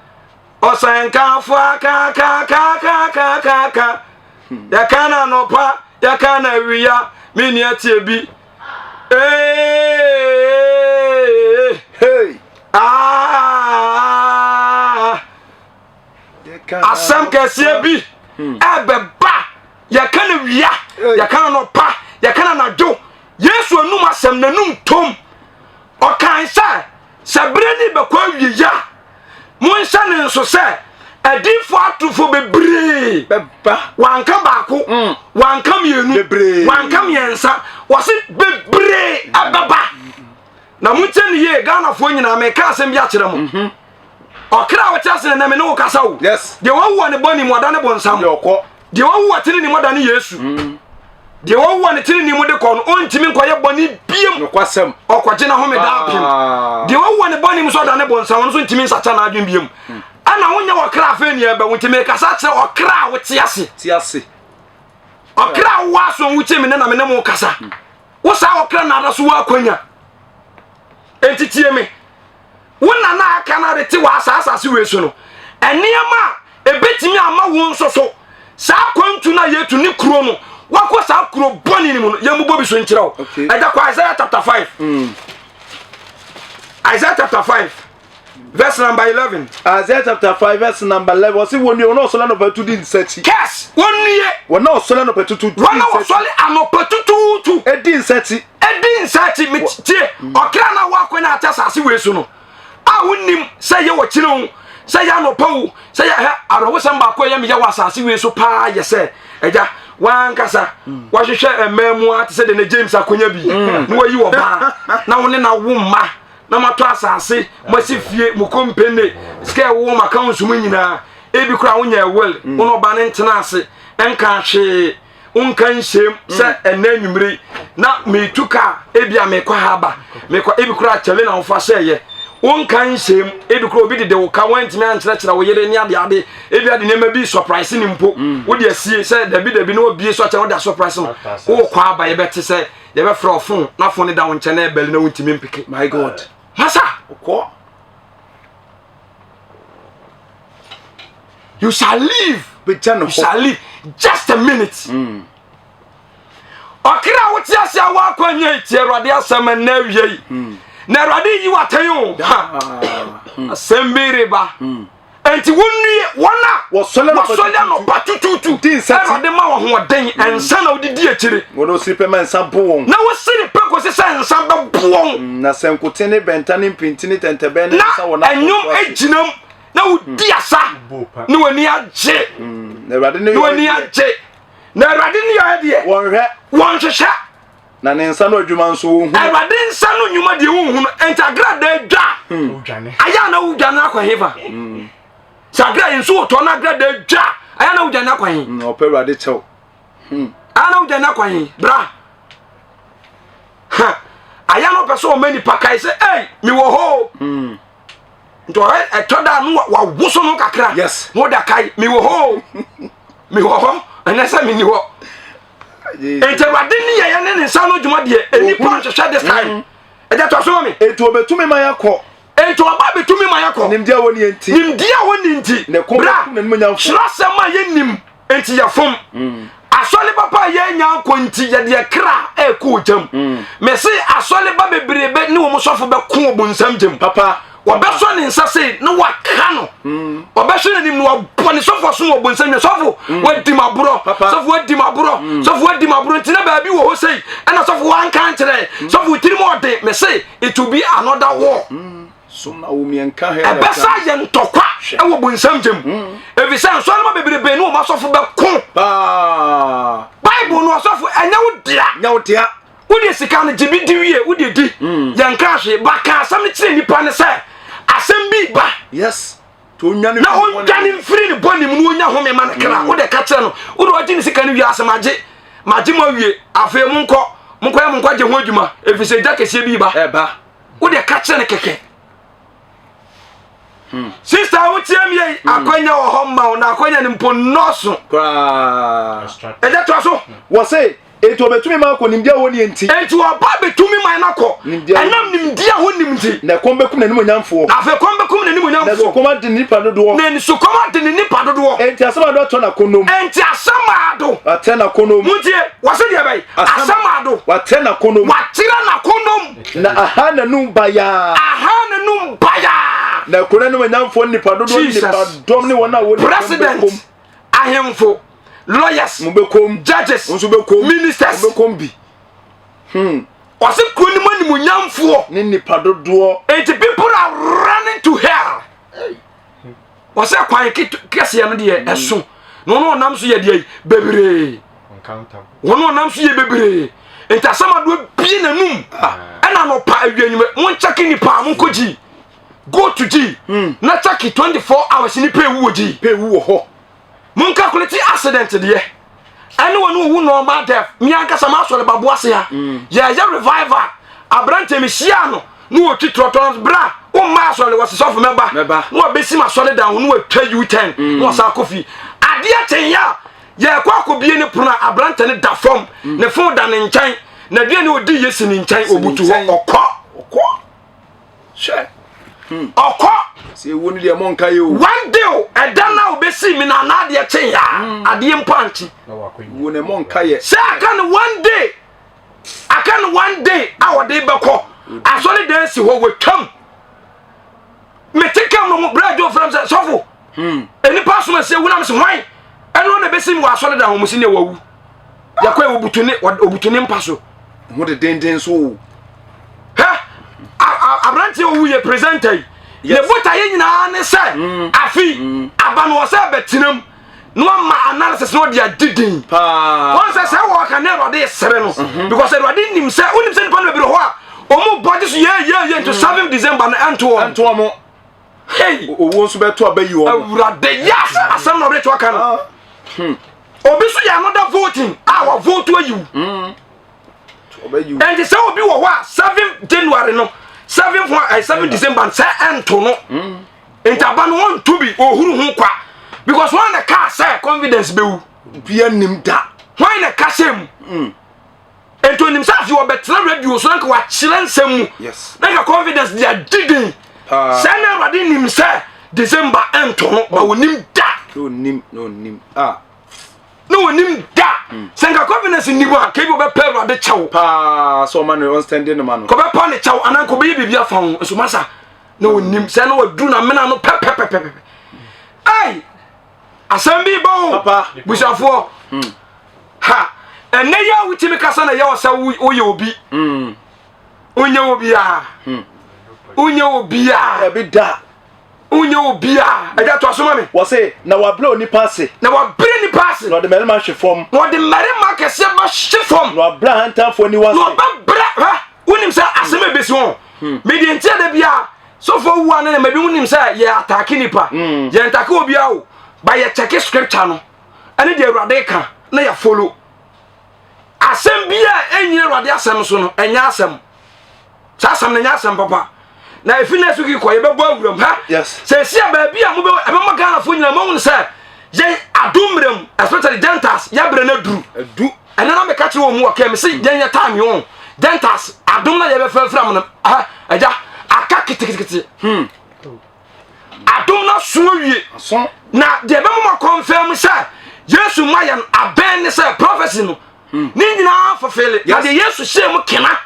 Ɔsɛnkafoɔ akakakakakakaka. Yɛka na nɔpa, yɛka na awia, me nua tie bi. Ee. Hey. Ah. Asɛm kɛseɛ bi ɛbɛba, yɛka no wia, yɛka no nɔpa, yɛka no anadwo. Yesu anum asɛm n'anum tom. Ɔkan sɛ sɛ berɛ ne bɛkɔ awieyɛ a, monhyɛ ne nso sɛ adiifoɔ atorofoɔ bebree Bɛba. Wanka baako, wanka mmienu, Bebree. wanka mmiɛnsa, wɔse bebree ɛbɛba. Na monkyɛ ne yie, Ghanafoɔ nyinaa, meka asɛm bi akyerɛ mo. Ɔkra a wɔte ase na me ne wo kasa o. Deɛ wawu wɔ ne bɔne mu ɔda ne bonsam. Deɛ ɔkɔ. Deɛ wawu wɔ tenene mu ɔda ne Yesu. Deɛ wawu wɔ ne tenene mu de kɔ no, ɔntumi nkɔyɛ bɔne biem. Nokwasɛm. Ɔkɔgye n'ahome daapem. Paa. Deɛ wawu wɔ ne bɔne mu so ɔda ne bonsam, ɔno nso ntumi nsakya n'adwene biem. Ɛna wonyɛ ɔkra afei ne ɛbɛwo, nti mekasa kyerɛ ɔkra a wote ase. Te ase. Ɔkra a wowɔ aso a wotie me ne na me ne mo kasa. Wo saa ɔkra na ada so wɔ akwanya. Enti tie me. Wo nana a aka no ade te wɔ saa asase wei so no, nneɛma a ebetumi ama wo nso so saa akwantu no a yɛtu ne kuro no, wakɔ saa kuro bɔne no mu no, yɛmmobɔ bi so nkyerɛ wo. Ɛgya kɔ Isaiah chapter 5. Isaiah chapter 5 verse number 11. Isaiah chapter 5 verse number 11. Wɔsi wɔn nie wɔn a wɔsɔre anɔpa tu di nsa akyi. Curse wɔn nie. Wɔn a wɔsɔre anɔpa tutu di nsa akyi. Wɔn a wɔsɔre anɔpa tutuutu. Edi nsa akyi. Edi nsa akyi. Mi tie ɔkra na wakɔ na ate asase wei so no a wonim sɛ yɛ wɔ kyerɛ o sɛ yɛ anɔpa o sɛ yɛ hɛ awerɛhosɛm baako a ɛyɛ meyɛ wɔ asase wei so paa yɛ sɛ agya wankasa wahwehwɛ mmaa mu a te sɛ de ne James akonya bi na wayi wɔ baa na wo ne na wo mma na moatɔ asase moasi fie mo kompene sika ɛwowɔ mo accounts mu nyinaa ebi koraa wonyɛ will mm. wo na ɔba ne ntena ase nka hwee wonka nhyɛm sɛ mm. ɛnɛ anwummere yi na metu kaa ebi a mekɔ ha aba mekɔ ebi koraa kyɛle na wofa hyɛɛyɛ wonka nhyɛm ebi koraa obi dede wo ka woantumi ankyerɛkyerɛ wo yere ne adeade ebi ade nneɛma bi surprise ne mpo mm. wode asie sɛ dabi dabi na wabie so akyɛ wode asɔprise no wokɔ aba yɛbɛte sɛ yɛbɛfrɛ wo fon na fon no da wo nkyɛn na ɛbɛli na wontumi mpeke. My God. Masa. Okɔ. You shall live. Bɛgya no You shall live just a minute. Mm. Ɔkra a wote ase a woakɔ nyɛ tie Awurade asɛm ɛnna awie yi. Mm. Na Awurade yi w'atɛn o. Ha. Mm. Asɛm bi reba. Mm. Enti wonnue wɔn a wɔsɔre anɔpa tutuutu di nsa ti. Awurade ma wɔn ahoɔden mm. nsa na wode di akyire. Wɔn a wɔsiri pɛ ma nsa bo wɔn. Na wɔsiri pɛ kɔsi sɛ nsa bɛbo wɔn. Mm, na sɛnkoten ne bɛnta ne mpinti ne tɛntɛbɛn ne nsa wɔ n'apɔnkɔ ase. Na ɛnwom agyinam na wodi mm. asa na w'ani agye. Na Awurade ne w'ani agye. Na Awurade ne yɛ deɛ. Wɔnhwɛ. Wɔnhwehwɛ. Na ne nsa no adwuma nso wɔnhunu. Awurade nsa no nnwuma deɛ wonhunu. Enti agradaa dwa. Hmm. Ayɛ a na wodwane akɔ hefa? Hmm. Sɛ agra nso wotɔ na agradaa dwa. Ayɛ a na wodwane akɔ he? Hmm, ɔpɛ Awurade kyɛw. Ayɛ na wodwane akɔ he? Bra. Ha. Ayɛ na ɔpɛ sɛ ɔma nipa kae sɛ, ei, mewɔ hɔ o. Nti ɔhɛ ɛtɔ da no wawoso no kakra. Yes. Na ɔda kae, mewɔ hɔ o. Mewɔ hɔ. Ɛnyɛ sɛ menni hɔ. Enti Awurade ne yɛyɛ ne ne nsa no dwuma deɛ nnipa nhwehwɛ this time. Mm. Ɛgya tɔ so ma me. Enti ɔbɛtumi ma yɛakɔ. Enti ɔba bɛtumi ma yɛakɔ. Nimdeɛ a wɔnni nti. Nimdeɛ a wɔnni nti. Ne kɔn Bra, bɛkum n'animuonyamfoɔ. kyerɛ asɛm a yɛnnim nti yɛfom. Mm. Asɔre papa a yɛanya nkɔ nti yɛde yɛ kra ɛrekɔ ogya mu. Mm. Mese asɔre ba bebrebe ne wɔn sɔfo bɛko wɔ bonsam gya mu. Papa. Wɔbɛsɔ ne nsa sei na waka no. Mm. Ɔbɛhwɛ n'anim na wabɔ ne sɔfo asom wɔ bonsam nyɛ sɔfo mm. wadi ma borɔ sɔfo wadi ma borɔ mm. sɔfo wadi ma borɔ nti na baabi wɔ hɔ sei ɛna sɔfo wanka nkyerɛ sɔfo tiri mu ɔden me se it will be another war. Ɛbɛsa yɛ ntɔkwa ɛwɔ bonsam gyem efisɛ nsɔrima bebrebe ne wɔn asɔfo bɛko. Bible no ɔsɔfo ɛnyɛ wo dea. Wode sika no gye bi di wie, wode di. Mm. Yɛnka hwee. Ba ka asɛm no kyerɛ nipa no sɛ asɛm bi ba. Yes. Na ɔndwane mfiri ne bɔne mu na ɔnya home ma no kra. Mm. Wode ka kyerɛ no. Wode ɔgye ne sika no wie asɛ magye. Magye mo awie. Afei monkɔ. Monkɔyɛ mo nkwagye ho adwuma. Ɛfiri sɛ gya kɛseɛ bi ba. Ɛba. Wode ka kyerɛ no kɛkɛ. Hmm. Sista wotie mi yi hmm. akwanya wɔ hɔ ma wo na akwanya no mpo nnɔɔso. Koraa. Ɛgya toa so. Wɔ se enti ɔbɛtumi ma akɔ nimdeɛ a wɔnni nti. Enti ɔba bɛtumi ma no akɔ. Ɛnam nimdeɛ a wɔnnim nti. Na ɛkɔm bɛkum n'animuonyamfoɔ. Na afei kɔm bɛkum n'animuonyamfoɔ. Na sukɔm ade ne nipa dodoɔ. Na sukɔm ade ne nipa dodoɔ. Enti asɛm ado atɔ n'akɔnnɔ mu. Enti asɛm ado. Watrɛ n'akɔnnɔ mu. Montie, wɔse deɛ bɛyi. Asɛm ado. Watrɛ n'akɔnnɔ mu. Watrɛ n'akɔnnɔ mu. Na aha n'anum bayaa. Aha n'anum bayaa. Na kuro n'animuonyamfoɔ nipa dodoɔ nipa dɔm ne wɔn a wɔnni kɔm bɛkɔm. President, ahemfo. lawyers mo bɛ kom judges nso bɛ kom ministers mo bɛ kom bi hmm ɔsi kuro ni mu animuonyamfoɔ ne nipa dodoɔ eti people are running to hell ɔsɛ kwan kɛseɛ no deɛ ɛso na wɔn ɔnam so yɛ deɛ bebree wɔn ɔnam so yɛ bebree nti asɛm adoɔ bie n'anum ah. ɛna anɔpa awia enyimɛ mo nkyɛke nipa mo nkɔ gyi go to gyi hmm. na kyɛke 24 hours nipa ewu wɔ gyi pa ewu wɔ hɔ. Mon calculate accident deɛ ɛne wɔn owu normal death mi ankasa ma asɔre ba boase ha mm. yɛyɛ revival aberante mi hyia no na wɔtwi trɔtrɔ bra womma asɔre wɔ sesɔfo mɛba na wɔbɛsi ma asɔre dan ho na wɔatwa u-turn mm. na wɔsan akɔ fie adeɛ kyɛn yɛ a yɛkɔ akɔbie ne pono a aberante no da fam mm. ne fon da ne nkyɛn na aduane ɔdi yɛ si ne nkyɛn ɔbutu hɔ ɔkɔ ɔkɔ hwɛ ɔkɔ. Sɛ ewu no deɛ mo nka yɛ o. One day o, ɛda no a obesi mi na anaa adeɛ kye ya, adeɛ mpo ankye. Wu no mo nka yɛ. Sɛ aka no one day, aka no one day a ɔde bɛkɔ asɔre dan si hɔ wɔtwam. Mete kam no mu berɛ adwo frɛ m sɛ sɔfo, nnipa asom asi awu na mese hwan? Ɛno na ɛbɛsi mi wɔ asɔre dan hɔ mo si ne wawu. Yɛkɔ yɛ obutu ne mpa so. Ho de denden so o. Hɛ, aberanteɛ owu yɛ presenter yi. Ne botaeɛ nyinaa ne sɛ afi aba no wɔ sɛ bɛtena mu na wama analysis na ɔde agye din. Wɔn sɛ sɛ wɔka ne Awurade sere no because Awurade nim sɛ wonim sɛ nipa no bebree hɔ a wɔn bɔ gye so yɛ yɛ yɛ nti 7 December no ɛnto wɔn. Ɛnto wɔn. Hey! Owuo nso bɛto aba yi wɔn. Awurade yes asɛm na ɔde to aka no. Obi so yɛ another voting a wɔ vote ayi wo. Ɛnti sɛ obi wɔ hɔ a 7 January no 7 ho 7 December sɛ ɛnto no. Nti aba no wɔnto bi ohuru ho kwa because wɔn na kaa sɛ confidence bɛwu. Bia nim da. Wɔn na ka sɛ mu. Nti onim sɛ afei wɔbɛtena radio so na nka wakyerɛ nsɛm mu. Na nka confidence de agye din. Sɛ na Awurade nim sɛ December ɛnto no ba onim da. Na onim na onim ah. Na onim da. Sɛ nka confidence nim a kebi ɔbɛpɛ Awurade kyɛw. Paa sɛ ɔma no ɔnstɛnde no ma no. Kɔbɛpa ne kyɛw anaa nka ɔbɛyɛ biribi afa ho nso masa na onim sɛ na waduru na mena no pɛpɛpɛpɛ. Ei asɛm bi ba o. Papa. Busafoɔ. Ha ɛnɛ yɛ a wotumi kasa na yɛ wɔ sɛ woyɛ obi. Wonyɛ obiara. Wonyɛ obiara. Ɛbi da. Wonyɛ obiara. Ɛgya to aso ma me. Wɔse na wabrɛ onipa ase. Na wabrɛ nipa ase. Na ɔde mmarima hwe fam. Na ɔde mmarima kɛseɛ bɛhwe fam. Na wabrɛ ahantanfoɔ aniwa ase. Na ɔbɛbrɛ hwɛ wonim sɛ asɛm a ɛbɛsi ho. Mede nti ɛda bi a sɔfo wu a ne ma bi wonim sɛ yɛ atake nipa. Yɛ ntake obiara o. Ba yɛ kyɛke scripture no. Ɛne deɛ Awurade ka na yɛ follow. Asɛm bi a ɛnyina Awurade asɛm so no ɛnyɛ asɛm. Saa asɛm no ɛnyɛ asɛm papa. Na efi next week kɔ yɛbɛbɔ awuram ha. Yes. Sɛ esi a baabi a mobɛ ɛbɛma Ghanafoɔ nyinaa moahunu sɛ yɛn adom mmerɛ mu especially Gentiles yɛabrɛ no aduru. Adu. Ɛnɛ na meka kyerɛ wɔn mu wɔ kɛm sɛ yɛn yɛ time yɛn Gentiles adom na yɛbɛfrafra mu no ha agya aka ketekete. Adom no aso awie. Aso. Na deɛ ɛbɛma mo akɔnfɛn mu sɛ Yesu ma yɛn abɛn ne sɛ prophecy no ne nyinaa fulfill. Na deɛ Yesu hyɛɛ mu kena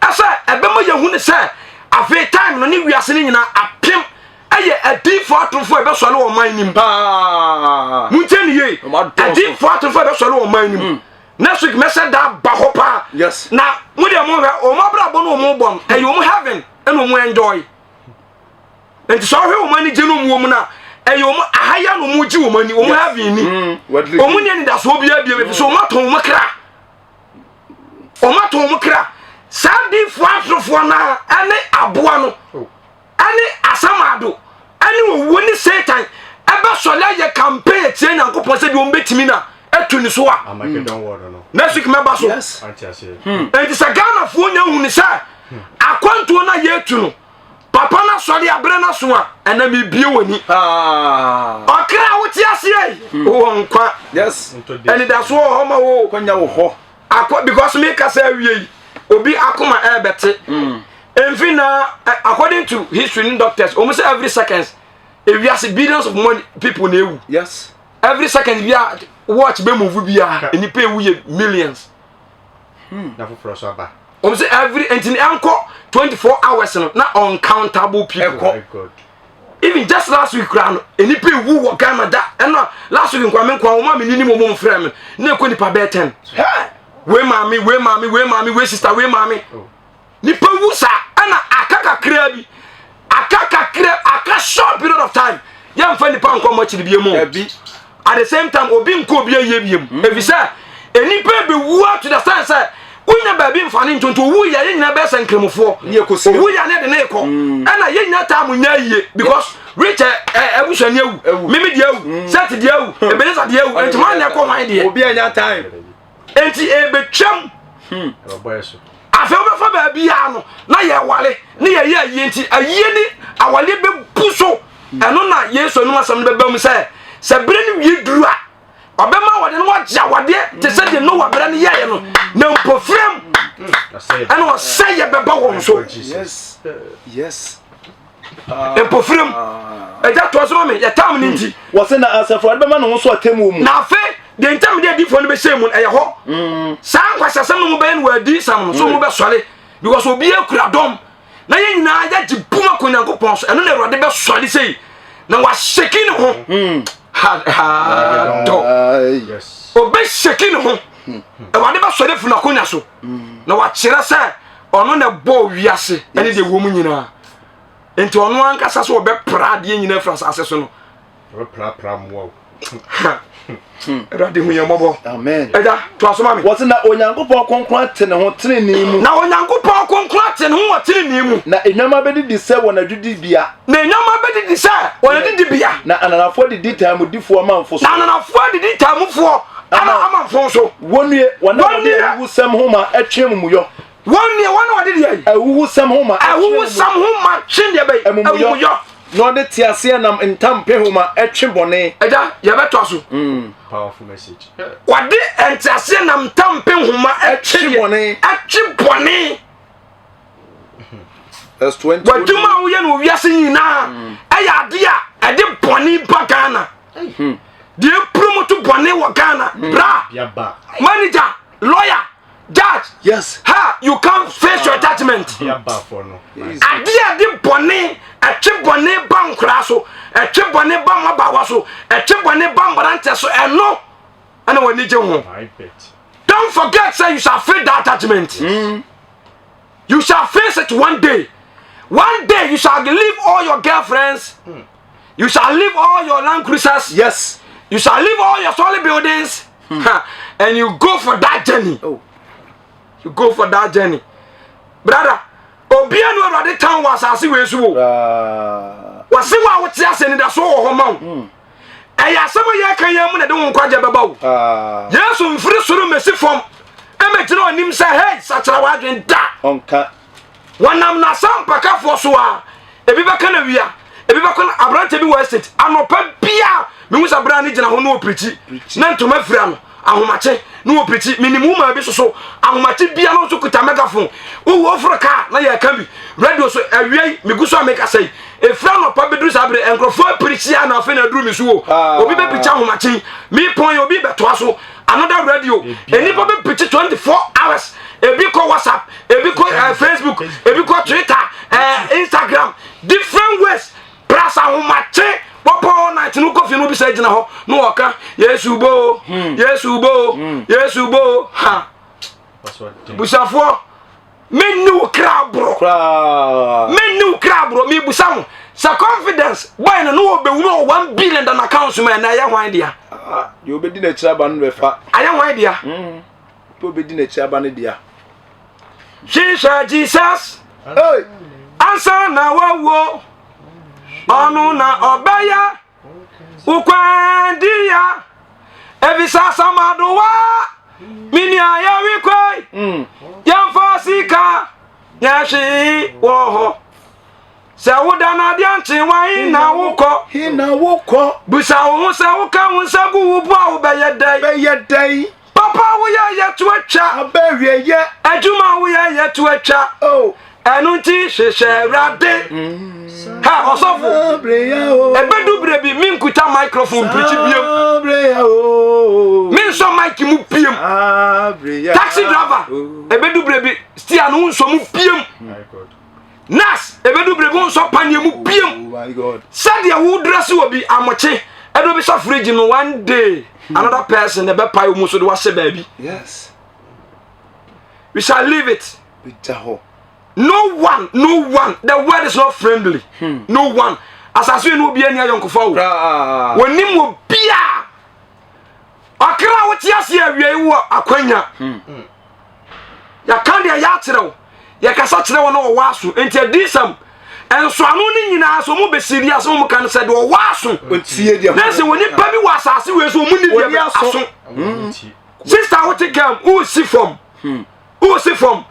ɛsɛ ɛbɛma yɛhu ne sɛ afei time no ne wiase no nyinaa apem ɛyɛ adiifoɔ atorofoɔ a ɛbɛsɔre wɔ ɔman nim. Paa. Montie ne yie. Ɔmo adɔɔso. Adiifoɔ atorofoɔ a ɛbɛsɔre wɔ ɔman nim. Next week mɛsɛ da ba hɔ paa. Yes. Na mo deɛ mo hwɛ wɔn abrabɔ no wɔn bɔ no ɛyɛ wɔn heaven ɛna wɔn enjoy. Nti sɛ ɔhwɛ wɔn ani gye no wɔn mu na ɛyɛ wɔn ahaya na wɔn gye wɔn ani wɔn heaven ni. Wɔn ni anidasoɔ biara bi ebi so wɔn atɔn wɔn kra. Wɔn atɔn wɔn kra. Saa diifoɔ atorofoɔ naa ɛne aboa no ɛne asamado ɛne owuo ne Satan ɛbɛsɔre ayɛ campaign atia Nyankopɔn sɛ deɛ wɔn bɛtumi na ɛtu ne so a. Armageddon war no. Next week mɛba so. Yes. Ante aseɛ. Enti sɛ Ghanafoɔ nya hu ne sɛ akwantuo no a yɛtu no papa no asɔre aberɛ no aso a ɛnɛ mebie w'ani. Paa. Ɔkra a wote aseɛ yi wowɔ nkwa. Yes. Anidasoɔ wɔ hɔ ma wo. Kwanya wɔ hɔ. Akɔ because me kasa awie yi obi akoma ɛɛbɛte. Mfi na according to history ne doctors wɔn sɛ every seconds ewiase billions of money people na ewu. Yes. Every second bi a watch bɛ move bi a nipa ewu yɛ millions. Na foforɔ so aba. Wɔn sɛ every nti ɛnkɔ 24 hours no na uncountable people. Ɛkɔ. My God. Even just last week koraa no nipa ewu wɔ Ghana da ɛna last week nkwa me nkwa wɔn a me ninim wɔn mfrɛ me na ekɔ nipa bɛɛ 10. Wei maame wei maame wei maame wei sister wei maame. Nipa wu saa ɛna aka kakra bi aka kakra aka short period of time yɛmfa nipa nkɔ ɔmo akyiri bie mu. Dabi. At the same time obi nkɔ obi ayie bie mu efisɛ nipa bɛwu to the sense sɛ wonya baabi mfa ne ntonto owu yɛ yɛn nyinaa bɛyɛ sɛ nkramofoɔ Ne yɛ kɔsie. owu yɛ ne de ne kɔ ɛna yɛn nyinaa taa mo nya ayie because rich ɛ abusuani awu Awu. mimi deɛ awu sɛti deɛ awu ebeneza deɛ awu nti wɔn na ɛkɔ hwan deɛ Obi anya time. nti ebetwam. Ɛbɛbɔ yɛ so. Afei wobɛfa baabiara no na yɛware ne yɛyɛ ayie nti ayie ne awareɛ bɛbu so. Ɛno na Yesu anom asɛm no bɛba mu sɛ sɛ berɛ no wie duru a ɔbɛma wɔde no agye awadeɛ te sɛ deɛ Noa berɛ no yɛeɛ no na mpofirem Ɔsɛe. ɛna ɔsɛeɛ bɛba wɔn so. Yes. Yes. Mpofirim. Agya toa so ma me, yɛtam no nti. Wɔse na asafo Awurade bɛma ne ho so atemmuo mu. Na afei deɛ ntam de adiifoɔ no bɛhyɛ mu no ɛyɛ hɔ. Mm. Saa nkwasiasɛm no mu bɛyɛ no wɔ adiyisɛm no so mu bɛsɔre because obi akura dɔm na yɛn nyinaa yɛgye bum akɔ Nyankopɔn so ɛno na Awurade bɛsɔre sei na wahyɛki ne ho. Mm. Ha ha dɔ. Ɔbɛhyɛki ne ho. Hmm. Awurade bɛsɔre afiri n'akonnwa so hmm. na wakyerɛ sɛ ɔno na ɛbɔɔ wiase ɛne deɛ ɛwɔ mu nyinaa. Nti ɔno ankasa so ɔbɛpra adeɛ nyinaa afiri asase so no. Ɔbɛprapra mmoa o. Awurade hu yɛn mmɔbɔ. Amen. Ɛda to aso ma me. Wɔsi na Onyankopɔn kronkron ate ne ho tenenee mu. Na Onyankopɔn kronkron ate ne ho wɔ tenenee mu. Na enwama bɛdidi sɛ wɔn adidibea. Na enwama bɛdidi sɛ wɔn adidibea. Na ananafoɔ didi taamudifoɔ amanfo so. Na ananafoɔ didi taamufoɔ ama amanfo so. Wɔnnue, wɔn a wɔde ahuhusɛm nhoma twe amumuyɔ. Wɔnnue, wɔn a wɔde deɛ yi. Ahuhusɛm nhoma twe Ahuhusɛm nhoma twe deɛ bɛyi. Amumuyɔ. Na wɔde teaseɛnam ntampehoma twe bɔne. Agya, yɛbɛtoa so. Mm. Powerful message. Wɔde nteaseɛnam ntampehoma twe bɔne. Twe bɔne. Verse 20. W'adwuma a woyɛ no wɔ wiase nyinaa mm. ɛyɛ adeɛ a ɛde bɔne ba Ghana. Hmm. Deɛ promote bɔne wɔ Ghana. Hmm. Bra, manager, lawyer, judge. Yes. Ha, you can't face your judgment. Adeɛ a ɛde bɔne ɛtwe bɔne ba nkoraa so, ɛtwe bɔne ba mmabaawa so, ɛtwe bɔne ba mmeranteɛ so, ɛno ɛna wɔn ani gye ho. Don't forget say you shall face that judgment. Mm. You shall face it one day. One day you shall leave all your girlfriends. Mm. You shall leave all your Land Cruisers. Yes. You shall leave all your solid buildings. Mm. And you go for that journey. Oh. You go for that journey. Brother, obia no awurade tan wɔ asase wei so wo. Wɔse wo a wote ase anidasoɔ wɔ hɔ ma wo. Hmm. Ɛyɛ asɛm a yɛka yɛn mu na ɛde wo nkwagye bɛba wo. Ah. Yesu mfiri soro mmɛsi fam ɛmɛgyina ɔnim sɛ hei sakyera w'adwen da. Ɔnka. Wɔnam n'asɛmpakafoɔ so a ebi bɛka na wia ebi bɛkɔ na aberante bi wɔ estate anɔpa bia mehu sɛ berɛ a ne gyina ho ne ɔpirikyi na ntoma fira no ahomakye ne ɔpirikyi menim wo maa bi soso ahomakye bia no nso kuta megaphone wowɔ oforo kaa na yɛka bi radio so awia yi megu so a mekasa yi ɛfiri anɔpa bɛduru saa berɛ nkurɔfoɔ apirikyi a na afei na aduru me so o ah. obi bɛpirikyi ahomakye mepɔn obi bɛtoa so another radio nnipa bɛpirikyi 24 hours ebi kɔ whatsapp ebi kɔ uh, facebook ebi kɔ twitter uh, instagram different ways plus ahomakye wɔpɔ all night no kɔ fie no bisa gyina hɔ na wɔka yesu bo hmm. yesu bo hmm. yesu bo ha busafoɔ menni wo kra borɔ menni wo kra borɔ mebusa ho sɛ confidence boy no no wɔbɛwu no wɔ 1 billion dan account mu ɛna ɛyɛ hwan dea ah, deɛ wobɛdi n'akyiri aba no bɛfa ayɛ hwan dea hmm. Deɛ obɛdi n'akyi aba no dea. Hwehwɛ Jesus. Hey. Ansa na wawuo. Ɔno na ɔbɛyɛ wokwandia. Ebisa samadowa. Mini ayɛwi kwai. Mm. Yɛmfa sika nyɛ hwee wɔ hɔ. Sɛ woda no adeɛ nkye wan na wokɔ. He na wokɔ. Bisa wo ho sɛ woka wo nsa gu wo bo a wobɛyɛ dɛn. Bɛyɛ dɛn. Papa a woyɛ yɛ to atwa. Aba awieyɛ. Adwuma a woyɛ yɛ to atwa. Oh. Ɛno nti hwehwɛ Awurade. Mm. Ha ɔsɔfo. Ɛbɛdu berɛ bi menkuta microphone mpirikyi biem. Mensɔ mic mu biem. Taxi driver. Ɛbɛdu berɛ bi steer no wonsɔ mu biem. Nurse, ebedu bere bi nsɔ paneɛ mu biem. Oh Sɛdeɛ wo dress wɔ bi amokye ɛde obi hyɛ fridge no one day hmm. another person ɛbɛpae mu so de wahyɛ baabi. Yes. We shall leave it. No one, no one. The world is not friendly. Hmm. No one. Asase yi no obi ani ayɔnkofa o. Wɔnim obiara. Ɔkra a wote ase awiei wɔ akwanya. Hmm. Yɛka deɛ yɛakyerɛ wo. Yɛkasa kyerɛ wɔn a wɔwɔ aso. Enti adiyisɛm nsoano no nyinaa sɛ wɔn bɛsi di ase wɔn ka no sɛ deɛ ɔwɔ aso. Na sɛ onipa bi wɔ asase wei so wɔn ni deɛ aso. Hmm. Sista wote kam wosi fam. Hmm. Wosi fam.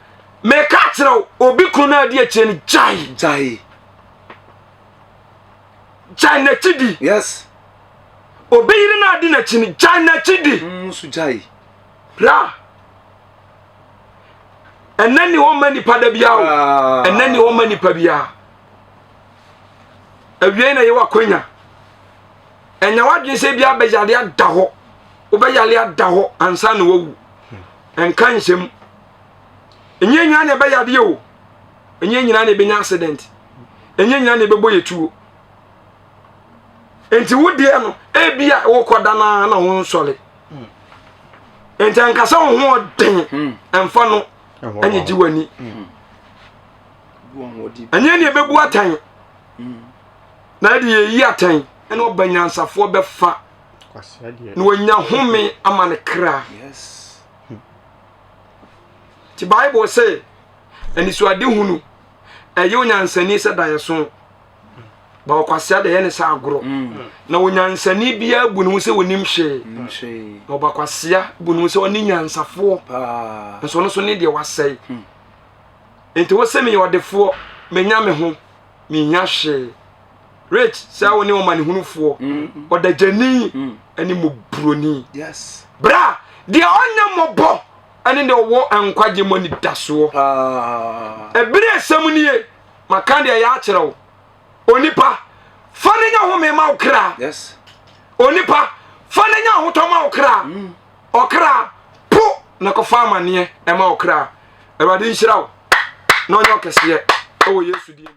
Meka kyerɛ wo obi kunu no adi akyire no gyae. Gyae. Gyae n'akyi di. Yes. Obi yere no adi n'akyi no gyae n'akyi di. Nso gyae. Bra. Ɛnɛ ni hɔ ma nipa da biara o. Ah. Ɛnɛ ni hɔ ma nipa biara. Awiei na yɛwɔ akwanya. Ɛnya w'adwene sɛ bi abɛyare ada hɔ. Wobɛyare ada hɔ ansa na wawu. Ɛnka nhyɛ mu. Ɛnyɛ nyinaa na ɛbɛyadeɛ o. Ɛnyɛ nyinaa na ɛbɛnya accident. Ɛnyɛ nyinaa na ɛbɛbɔ yɛ tuo. Nti wo deɛ no, ebi a wokɔda no ara na wo nsɔre. Nti ankasa wo ho ɔden ɛmfa no ɛnyɛ gye w'ani. Ɛnyɛ nea ɛbɛbu atɛn na ɛde yɛyi atɛn ɛna ɔba nyansafoɔ bɛfa na wanya home ama ne kra. Nti Bible sɛ anisoade hunu ɛyɛ onyansani sɛ daeɛso ba ɔkwasea deɛ ɛyɛ ne sɛ agorɔ na onyansani biara bu ne ho sɛ onim hwee na ɔbakwasea bu ne ho sɛ ɔne nyansafoɔ nso ɔno so ne deɛ wasɛe hmm. Nti wo se meyɛ ɔdefoɔ, menya me ho, menhia hwee. Rich sɛ wo ne ɔmanehunufoɔ, mm. ɔdagyani mm. ne mmɔborɔni. Yes. Bra, deɛ ɔnyɛ mmɔbɔ ne deɛ ɔwɔ nkwagye mu anidasoɔ. Ɛbere asɛm nie, maka deɛ ɛyɛ akyerɛ wo. Onipa, fa ne nya home ma wo kra. Yes. Onipa, fa ne nya ahotɔ ma wo kra. Mm. Ɔkra, po na kɔfa amaneɛ ɛma ɔkra. Awurade nhyira wo na ɔnyɛ ɔkɛseɛ ɛwɔ Yesu din mu.